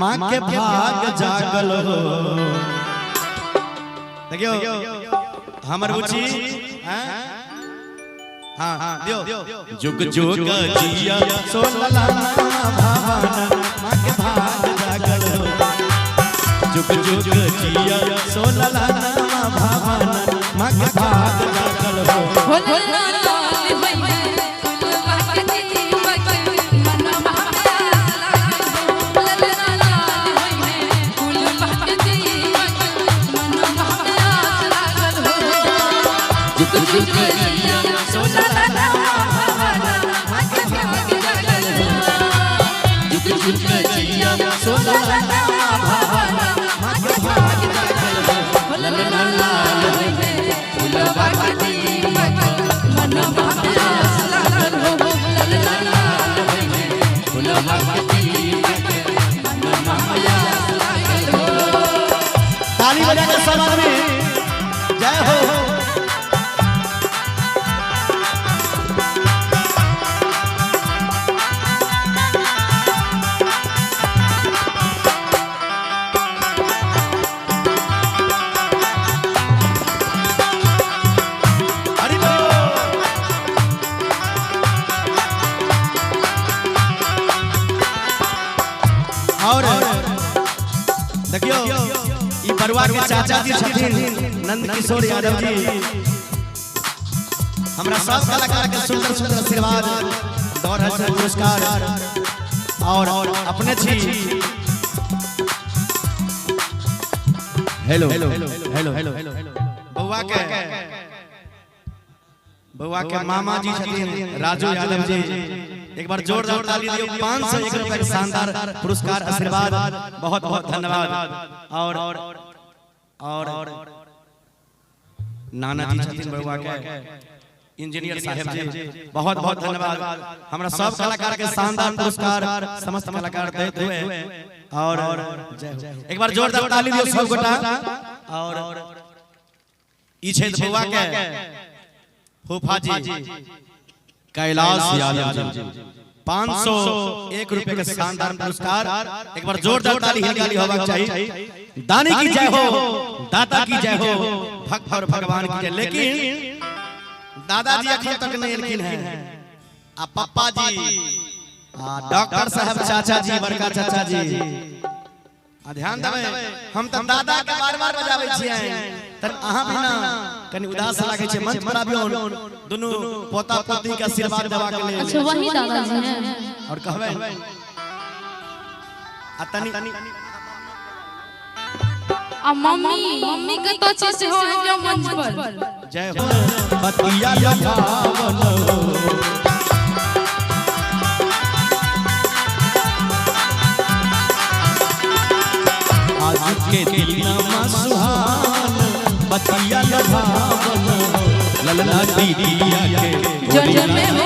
माँ के भाग जागल हो। देखियो हमर बुची हाँ हाँ दियो जुग जुग जिया सोलला भावना माँ के भाग जागल हो। जुग जुग जिया सोलला भावना माँ के भाग जागल हो। जुग जुग जिया सोलला भावना माँ के भाग जागल हो। जुग जुग जिया सोलला भावना माँ के भाग जागल हो। ललना लाल होइहे फुलवा के दीपक मनवा में आस लागल हो। ललना लाल होइहे फुलवा के दीपक मनवा में आस लागल हो। ताली बजा के सब आदमी जय हो। हरि बोल। और देखियो ई बरुआ के चाचा जी छथिन नंद किशोर यादव जी, हमरा सब कलाकार के सुंदर सुंदर आशीर्वाद दौर है पुरस्कार और अपने छी। हेलो हेलो हेलो हेलो बउआ के मामा जी छथिन राजू यादव जी, एक बार जोरदार ताली दियो। 501 रुपए के शानदार पुरस्कार आशीर्वाद, बहुत बहुत धन्यवाद। और नाना जी छथिन बउआ के इंजीनियर साहब जी, बहुत बहुत धन्यवाद। हमरा सब कलाकार के शानदार पुरस्कार समस्त कलाकार देते हुए और जय हो। एक बार जोरदार ताली दियो सब गोटा। और ई छै बउआ के फूफा जी कैलाश यादव जी, 501 रुपए के शानदार पुरस्कार। एक बार जोरदार ताली हिलगाली होबाक चाहिए। दानी की जय हो, दाता की जय हो, भक्त और भगवान की जय। लेकिन दादाजी अखन तक नहीं एलखिन हैं, आ पप्पा जी, आ डॉक्टर साहब, चाचा जी, बड़का चाचा जी, आ ध्यान देबै। हम तऽ दादा के बार बार बजाबै छियै त अहाँ भी ना कनि उदास लागै छै। मंच पर आबियौ दुनू पोता पोती के आशीर्वाद देवा के लेल। अच्छा वही दादाजी हैं। और कहबै आ तनि आ मम्मी मम्मी कतऽ छै सेहो आबि जाउ मंच पर। जय हो बतिया लखावन हो। आज के दिनमा सुहान बतिया लखावन हो। ललना दीदिया के जन्म में हो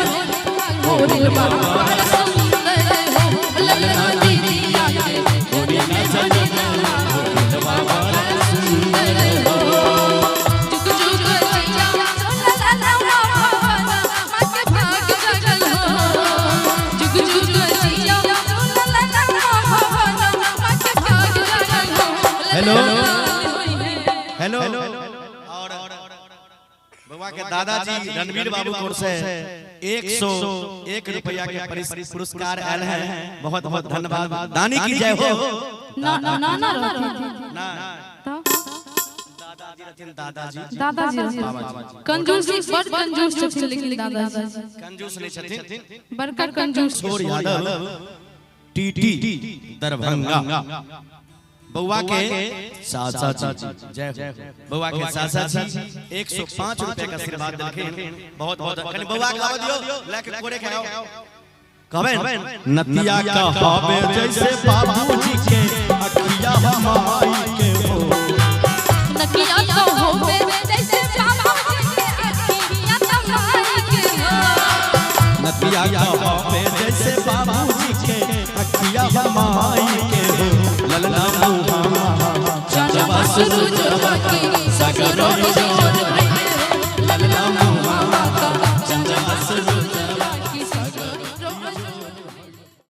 होरिल बाबा सुंदर हो। ललना दीदिया के जन्म में होरिल बाबा सुंदर हो। जुग जुग जिया सोलला भावना माँ के भाग जागल हो। जुग जुग जिया सोलला भावना माँ के भाग जागल हो। Hello hello. और बउआ के दादाजी रणवीर बाबू को से 101 रुपया के पुरस्कार आयल है, बहुत बहुत धन्यवाद। दानी की जय हो। ना ना ना ना दादाजी रहथिन, दादाजी दादाजी कंजूस बड़ कंजूस छथिन, लेकिन दादाजी कंजूस नहीं छथिन, बड़का कंजूस। किशोर यादव टीटी दरभंगा, बउआ के चाचा जी जय हो। बउआ के चाचा जी 105 रुपए का आशीर्वाद देलखिन, बहुत बहुत। कनि बउआ के आवा दियो, लेके कोरे के आओ। कहबै नतिया कहबे जैसे बाबूजी के अखिया माई के हो। नतिया कहबे जैसे बाबूजी के अखिया माई के हो। नतिया कहबे जैसे बाबूजी के अखिया माई के हो। ललना मुहामा चंदवा सूरजवा के सगरो